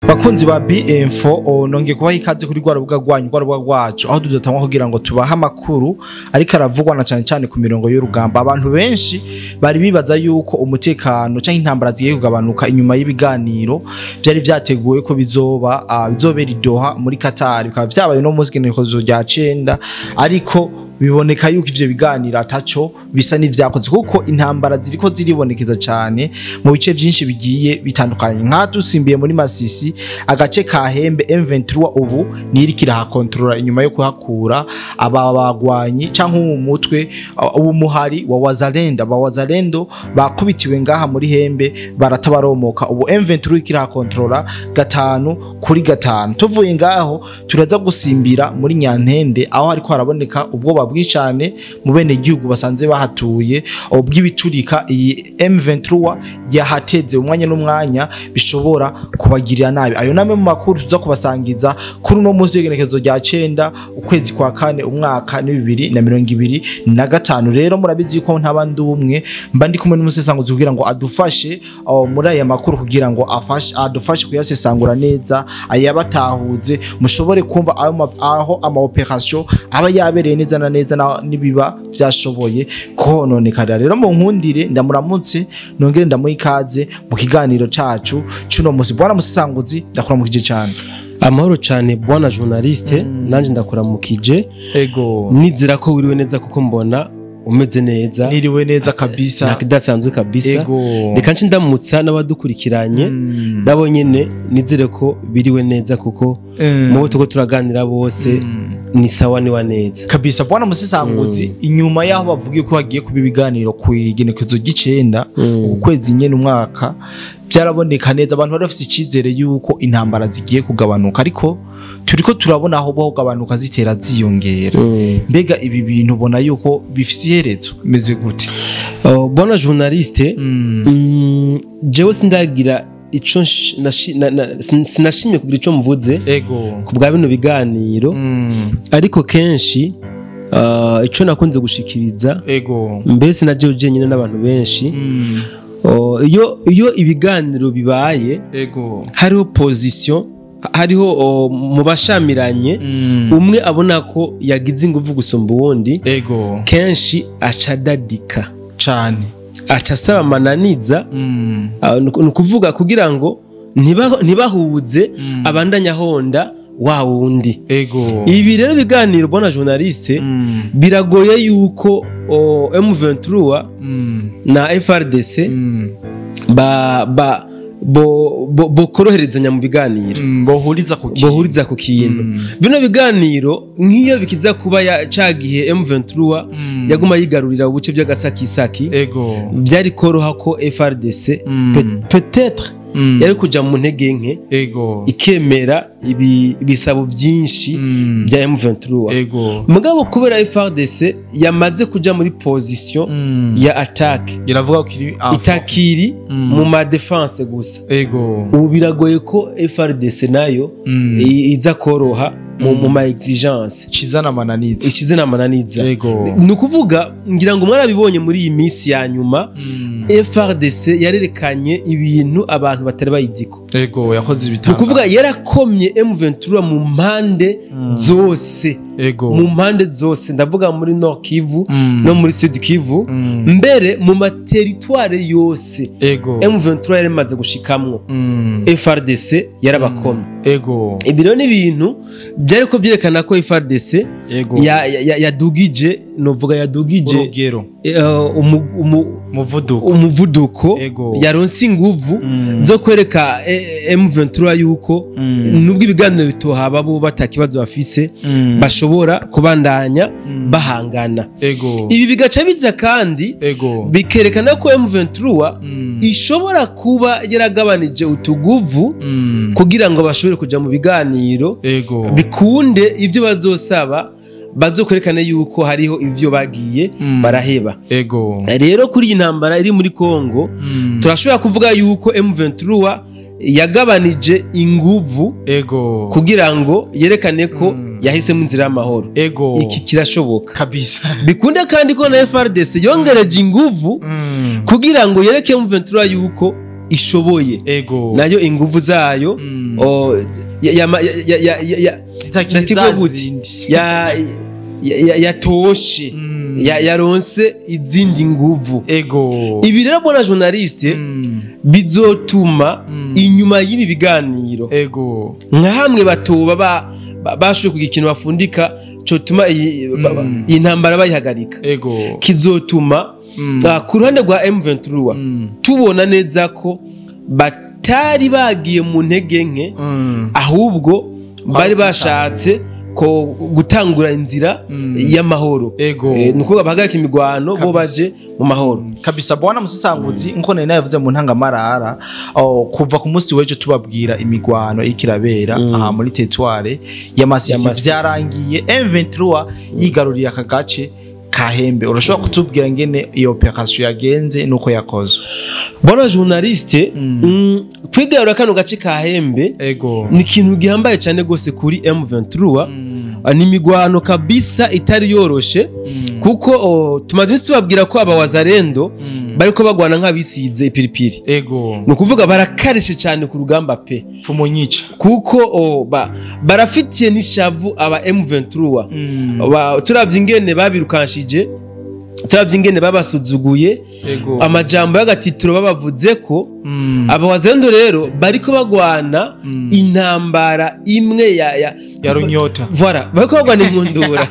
Bakunzi ba B-Info, nongeye kubaha ikaze kuri rwa rubuga rwanyu, rwa rubuga rwacu, aho tudatangwa kugira ngo tubahe amakuru ariko aravugwa na cyane cyane ku mirongo y'urugamba. Abantu benshi bari bibaza yuko umutekano cyangwa intambara zigiye kugabanuka inyuma y'ibiganiro byari byateguwe ko bizoba bizobera i Doha muri Qatar, bikaba vyabaye no munsi genekerezo rya 9, ariko biboneka yuko ivyo biganiro ataco bisa n'ivyakoze, kuko intambara ziriko ziribonekeza cyane mu bice byinshi bigiye bitandukanye. Nka dusimbiye muri Masisi, agace ka Hembe, M23 ubu niri kirahakontrola inyuma yo kuhakura aba bagwanyi canke mu mutwe ubu muhari wa Wazalendo. Aba Wazalendo bakubitiwe ngaha muri Hembe baratabaromoka, ubu M23 kirahakontrola 5-5. Tuvuye ngaho turaza gusimbira muri Nyantende, aho hariko haraboneka ubwoba bw'icane mu bene gihugu basanze bahatuye ubw'ibiturika iyi M23 yahateze umwanya n'umwanya bishobora kubagirira nabi. Ayo namwe mu makuru tuza kubasangiza kuri uno munsi w'igenekerezo rya 9 ukwezi kwa 4 umwaka ni 2025. Rero murabizi ko ntabandi umwe mba ndi kumwe n'umusesanguzi kugira ngo adufashe muri aya makuru, kugira ngo afashe adufashe kuyasesangura neza, ayabatahuze mushobore kumva aho ama operation aba yabereye neza na neza nibiba byashoboye kononekara. Rero mu nkundire ndamuramutse nongere ndamuha ikaze mu kiganiro cacu cuno musi. Bwana musesanguzi, ndakuramukije cyane. Amahoro cyane bwana journaliste, nanje ndakuramukije. Ego. Nizera ko wiriwe neza kuko mbona umeze neza. Niriwe neza kabisa. Ntakidasanzwe kabisa. Ego. Reka nce ndamutsa n'abadukurikiranye, nabo nyene nizere ko biriwe neza kuko mu bo turaganira bose ni sawa ni wa neza kabisa. Bwana musesanguzi, inyuma yaho bavugiye ko hagiye kuba ibiganiro ku igenekerezo ry'icenda ukwezi nyene umwaka, byaraboneka neza abantu bari bafise icizere yuko intambara zigiye kugabanuka, ariko turiko turabona aho kugabanuka zitera ziyongera. Mbega ibi bintu ubona yuko bifise iherezo meze gute? Bwana journaliste, jewe sindagira ico sinashimye kugira ico mvuze ku bwa bino biganiro, ariko kenshi ico nakunze gushikiriza mbese na jewe jenyine n'abantu benshi, iyo ibiganiro bibaye hariho position, hariho mu bashamiranye umwe abona ko yagize inguvu gusumba uwundi, kenshi acadadika cyane, aca asaba amananiza, ni ukuvuga kugira ngo ntibahuze abandanya honda wa wundi. Ibi rero biganiro bwana journaliste, biragoye yuko M23 na FRDC bokoroherezanya mu biganiro, bohuriza ku kintu. Bino biganiro nk'iyo bikiza kuba cagihe M23 yaguma yigarurira ubuce by'agasakisaki, byari koroha ko FRDC peut-être yari kuja mu ntege nke ikemera ibisabo byinshi bya M23. Mugabo kubera FRDC yamaze kuja muri position ya attaque, iravuga ko itakiri mu ma defense gusa. Ubu biragoye ko FRDC nayo iza koroha mu ma exigence, ikizana amananiza. Ni ukuvuga ngira ngo mwarabibonye muri iyi minsi ya nyuma, FRDC yarerekanye ibintu abantu batari bayiziko. Yakoze ibitanga. Ni ukuvuga yarakomye M23 mu mpande zose. Mu mpande zose, ndavuga muri Nord Kivu no muri Sud Kivu, mbere mu ma territoire yose M23 yaramaze gushikamwo, FRDC yarabakomye. Ibi rero ni ibintu byari ko byerekana ko FRDC yadugije, novuga yadugije urugero, umuvuduko, yaronse inguvu zo kwereka M23 yuko nubwo ibiganiro bitohaba bo batakibazo bafise, bashobora kubandanya bahangana. Ibi bigaca biza kandi bikerekana ko M23 ishobora kuba yaragabanije utuguvu kugira ngo bashobore kuja mu biganiro, bikunde ibyo bazosaba bazokwerekana yuko hariho ivyo bagiye baraheba. Rero kuri iyi ntambara iri muri Kongo, turashobora kuvuga yuko M23 yagabanije inguvu kugira ngo yerekane ko yahisemo inzira y'amahoro. Iki kirashoboka kabisa. Bikunde kandi ko na FRDC yongereje inguvu kugira ngo yereke M23 yuko ishoboye. Nayo inguvu zayo yatoshe, yaronse izindi nguvu. Ibi rero bona journaliste bizotuma inyuma y'ibi biganiro nka hamwe batoba bashoboye kugira ikintu bafundika cotuma iyi ntambara bayihagarika. Kizotuma ku ruhande rwa M23 tubona neza ko batari bagiye mu ntege nke, ahubwo bari bashatse ko gutangura inzira y'amahoro. Nuko bahagarika imigwano bo baje mu mahoro kabisa. Bwana Musasanguzi, nko nari navuze mu ntangamarara, kuva ku munsi w'ejo tubabwira imigwano ikirabera aha muri territoire ya Masisi, byarangiye M23 yigaruriye aka gace Kahembe. Urashobora kutubwira ngene iyo operation yagenze nuko yakozwe? Bwana journaliste, kwigarura kano gace Kahembe ni ikintu gihambaye cyane gose kuri M23. Ni migwano kabisa itari yoroshe, kuko tumaze iminsi tubabwira ko abawazarendo bariko bagwana nk'abisize ipiripiri. Ni ukuvuga barakarishe cyane ku rugamba pe, fumunyica, kuko barafitiye n'ishavu aba M23. Turavye ingene babirukanshije, turavye ingene babasuzuguye, amajambo y'agatitiro babavuze ko abawazarendo rero bariko bagwana intambara imwe ya runyota. Voilà, bariko bagwana inkundura.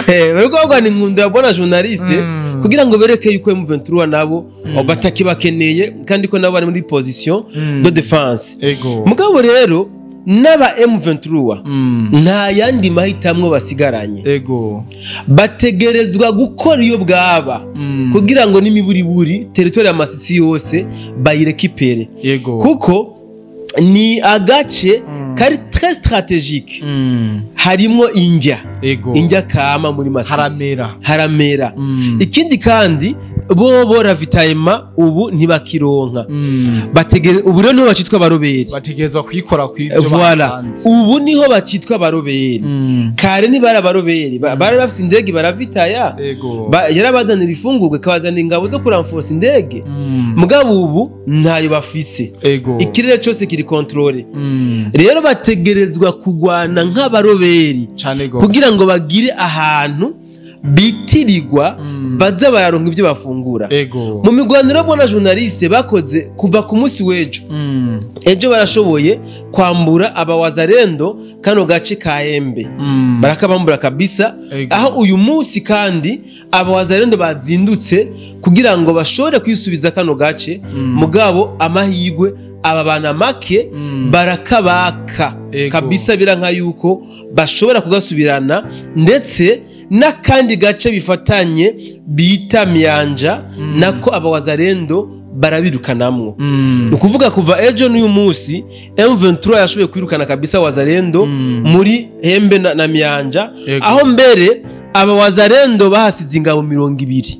Bariko bagwana inkundura bona journaliste, kugira ngo bereke yuko M23 nabo batakibakeneye, kandi ko nabo bari muri position de défense. Mugabo rero n'aba M23 nta yandi mahitamwo basigaranye. Bategerezwa gukora iyo bwaba kugira ngo n'imiburiburi territoire ya Masisi yose bayirekipere. Kuko ni agace kari très stratégique. Harimo indya, indya kama muri Masisi haramera. Ikindi kandi bobo ravitaillement ubu ntibakironka. Bategere ubu rero niho bacitwa baroberi, bategerezwa kuyikora kw'ibyo basanze. Ubu niho bacitwa baroberi. Kare ni bara baroberi bari bafise indege baravitaya, yarabazanira ifungurwe kabazanira ingabo zo kuranforce indege. Mugabo ubu ntayo bafise, ikirere cyose kiri contrôlé. Rero bategerezwa kugwana nk'abaroberi kugira ngo bagire ahantu bitirirwa baza bararonka ibyo bafungura. Mu migwaniro bona journaliste bakoze kuva ku munsi w'ejo, ejo barashoboye kwambura abawazarendo kano gace Kahembe, barakabambura kabisa. Aho uyu munsi kandi abawazarendo bazindutse kugira ngo bashobore kwisubiza kano gace, mugabo amahigwe aba bana make barakabaka kabisa, biranka yuko bashobora kugasubirana, ndetse n'akandi gace bifatanye bita Miyanja nako abawazarendo barabirukanamwo. Ukuvuga kuva ejo n'uyu munsi M23 yashoboye kwirukana kabisa wazarendo muri Hembe na Miyanja, aho mbere abawazarendo bahasize ingabo 20.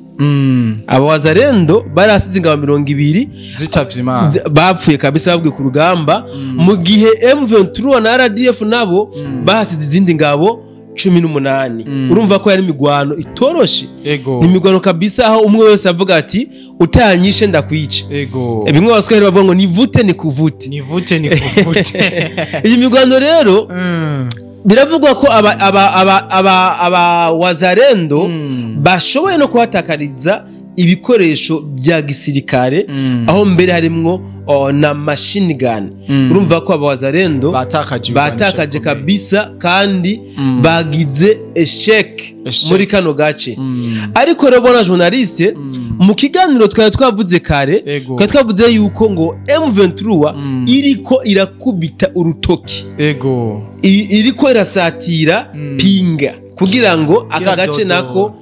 Abawazarendo barasize ingabo 20 zitavye Imana, bapfuye kabisa babwiye ku rugamba, mu gihe M23 na RDF nabo bahasize izindi ngabo 18. Urumva ko yari imigwano itoroshe. Ni imigwano kabisa aho umwe wese avuga ati utanyishe ndakwica. Bimwe baswahili bavuga ngo nivute nikuvute, nivute nikuvute. Iyi migwano rero biravugwa ko aba wazarendo bashoboye no kuhatakariza ibikoresho bya gisirikare, aho mbere harimwo na machine gun. Urumva ko abawazarendo batakaje kabisa kandi bagize échec muri kano gace. Ariko rero bona journaliste, mu kiganiro twari twavuze kare, twari twavuze yuko ngo M23 iriko irakubita urutoki, iriko irasatira pinga kugira ngo aka gace nako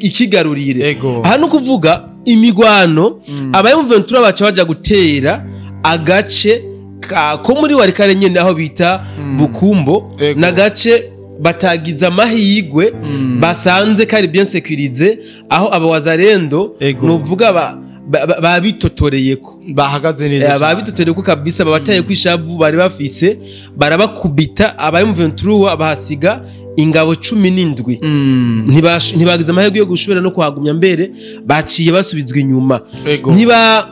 ikigarurire. Hano kuvuga imigwano aba M23 baca baja gutera agace ko muri Warikare nyene aho bita Bukumbo, nagace batagiza amahigwe basanze kari bien sécurisé, aho abawazarendo nuvuga babitotoreyeko bahagaze neza, babitotoreyeko kabisa, babataye kwishavu bari bafise, barabakubita. Aba M23 bahasiga ingabo 17, ntibagize amahirwe yo gushobora no kuhagumya mbere, baciye basubizwa inyuma. Niba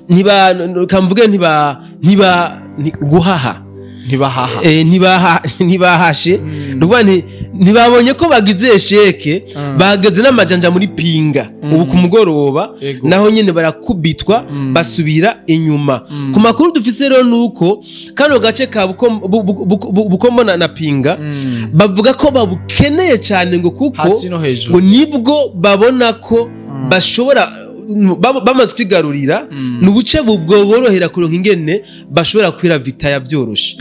Ntiba kamvuge, ntiba guhaha. Ntibahaha. Ntibahashe. Nukuvuga ntibabonye ko bagize échec, bageze n'amajanja muri Pinga ubu ku mugoroba. Naho nyene barakubitwa, basubira inyuma. Ku makuru dufise rero nuko kano gace ka Bukombo na Pinga bavuga ko babukeneye cyane, ngo kuko hasi no hejuru ngo nibwo babona ko bashobora bamaze kwigarurira, ni ubuce bwoborohera kuronka ingene bashobora kwira vitaya vyoroshe.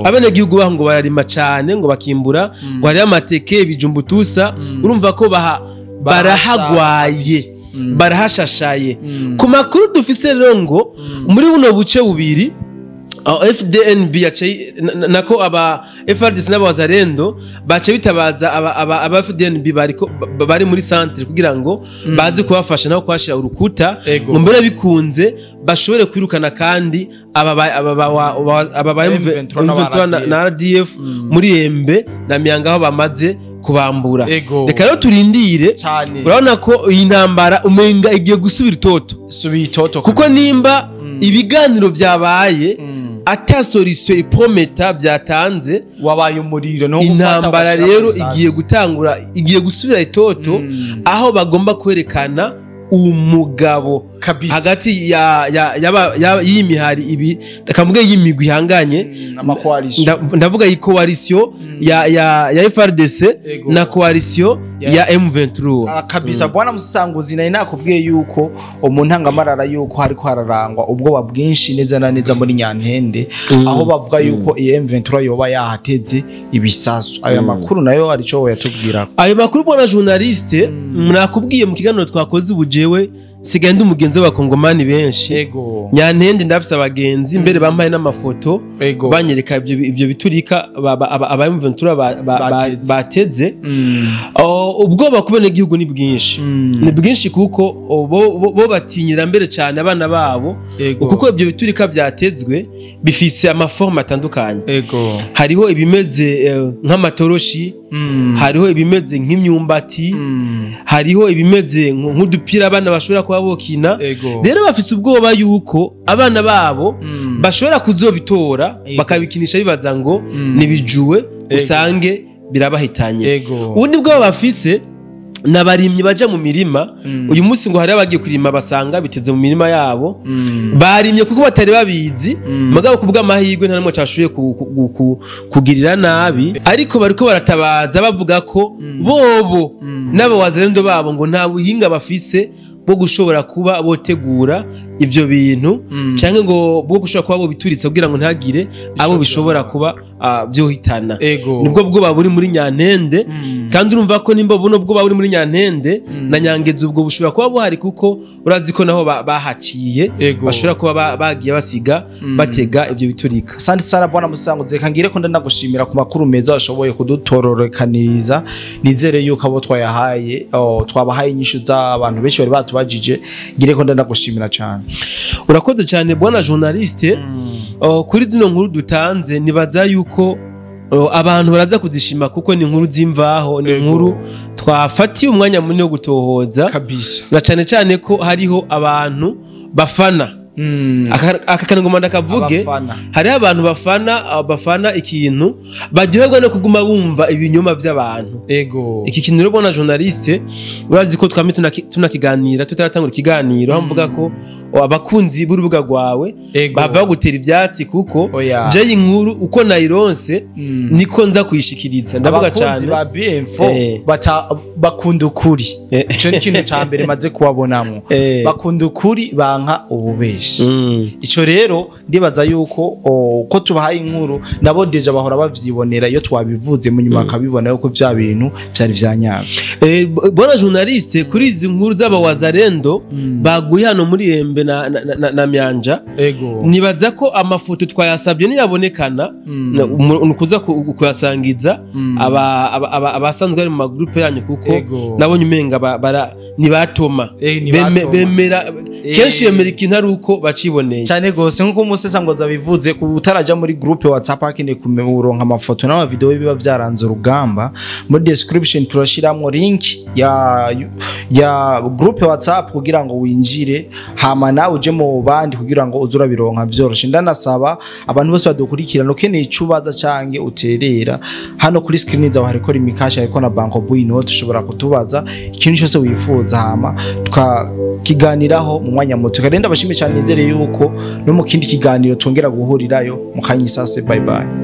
Abenegihugu baho ngo bararima cane, ngo bakimbura, ngo hariho amateke, ibijumbu, tusa. Urumva ko barahagwaye, barahashashaye. Ku makuru dufise rero, ngo muri buno buce bubiri aho FDNB yaciye nako aba FARDC n'abawazarendo bace bitabaza aba FDNB bariko bari muri centre kugira ngo baze kubafasha naho kwashira urukuta, ngo mbere bikunze bashobore kwirukana kandi aba ba M23 n'aba M23 na RDF muri Embe na Myanga aho bamaze kubambura. Reka rero turindire. Cyane. Urabona ko iyi ntambara umenga igiye gusubira itoto. Subiye itoto. Kuko nimba ibiganiro vyabaye ata solution iprometa byatanze, wabaye umuriro no gufata intambara bagashiramo rero ibisasu. igiye gutangura, igiye gusubira itoto, aho bagomba kwerekana umugabo hagati ya y'imihari ibi, reka mvuge y'imigwi ihanganye. Ama coalition. Ndavuga iyi coalition ya FARDC na coalition ya M23. Ah, kabisa. Bwana Musanguzi, nari nakubwiye yuko mu ntangamarara yuko hariko hararangwa ubwoba bwinshi neza na neza muri Nyantende, aho bavuga yuko iyi M23 yoba yahateze ibisasu. Ayo makuru nayo hari ico yatubwira? Ayo makuru, bwana journaliste, nakubwiye mu kiganiro twakoze, ubu jewe sigaye ndi umugenzi w'abakongomani benshi. Nyantende ndafise abagenzi, mbere bampaye n'amafoto, banyereka ivyo biturika aba M23 bateze. Bateze. Oh, ubwoba ku benegihugu ni bwinshi, ni bwinshi kuko bo batinyira mbere cyane abana babo, kuko ibyo biturika byatezwe bifise ama forme atandukanye. Hariho ibimeze nk'amatoroshi, hariho ibimeze nk'imyumbati, hariho ibimeze nk'udupira abana bashobora kuba bokina. Rero bafise ubwoba yuko abana babo bashobora kuzobitora, bakabikinisha bibaza ngo nibijuwe, usange birabahitanye. Ubundi bwoba bafise n'abarimyi baja mu mirima. Uyu munsi ngo hari abagiye kurima basanga biteze mu mirima yabo, barimye kuko batari babizi, mugabo ku bw'amahirwe nta n'umwe cashoboye kugirira nabi. Ariko bariko baratabaza bavuga ko bobo n'abawazarendo babo ngo nta buhinga bafise bwo gushobora kuba botegura ivyo bintu, canke ngo bwo gushobora kuba bobituritsa kugira ngo ntagire abo bishobora kuba vyohitana. Nibwo bwoba buri muri Nyantende. Kandi urumva ko nimba buno bwoba buri muri Nyantende na Nyangezi, ubwo bushobora kuba buhari, kuko urazi ko naho bahaciye, bashobora kuba bagiye basiga batega ivyo biturika. Asante sana bwana Musanguzi, reka ngire ko ndanagushimira ku makuru meza washoboye kudutororekaniriza. Nizere yuko abo twayahaye, twabahaye inyishu z'abantu benshi bari batubajije. Ngire ko ndanagushimira cyane. Urakoze cyane bwana journaliste. Kuri zino nkuru dutanze, nibaza yuko abantu baraza kuzishima, kuko ni inkuru z'imvaho, ni inkuru twafatiye umwanya munini wo gutohoza, na cyane cyane ko hariho abantu bafana. Aka kantu ndakavuge. Abafana. Hariho abantu bafana ikintu, baryoherwa no kuguma bumva ibinyoma by'abantu. Iki kintu rero, bwana journaliste, urazi ko twame tunakiganira tutaratangura ikiganiro, aho mvuga ko abakunzi b'urubuga rwawe bava gutera ivyatsi, kuko Oya. je inkuru uko nayironse niko nza kuyishikiriza. Ndavuga Abakunzi cyane ba BM4 bakunda ukuri. Ico ni ikintu ca mbere maze kubabonamwo. Bakunda ukuri, banka ububeshi. Ico rero ndibaza yuko ko tubahaye inkuru, nabo déjà bahora bavyibonera iyo twabivuze, mu nyuma bakabibona yuko vya bintu vyari vya nyabyo. Bwana journaliste, kuri izi nkuru z'abawazarendo baguye hano muri Embe na Myanja, nibaza ko amafoto twayasabye niyabonekana nukuza kuyasangiza abasanzwe bari mu ma groupe yanyu, kuko nabonye umenga nibatoma Ni Beme- batoma. Bemera kenshi, yemera ikintu ari uko nk'uko baciboneye. Cyane gose, nkuko umusesangoza bivuze, ku utaraja muri groupe WhatsApp akeneye kuronka amafoto n'ama video biba vyaranze urugamba, muri description turashiramwo link ya groupe WhatsApp kugira ngo winjire, hama nawe uje mu bandi kugira ngo uze urabironka vyoroshe. Ndanasaba abantu bose badukurikirana, ukeneye ico ubaza canke uterera, hano kuri screen zawe hariko Lumicash, hariko na Bancobu Inoti, ushobora kutubaza ikintu cyose wifuza, hama tukakiganiraho mu mwanya muto. Kandi ndabashimiye cyane, nizere yuko no mu kindi kiganiro twongera guhurirayo mu kanyisase. Bye bye.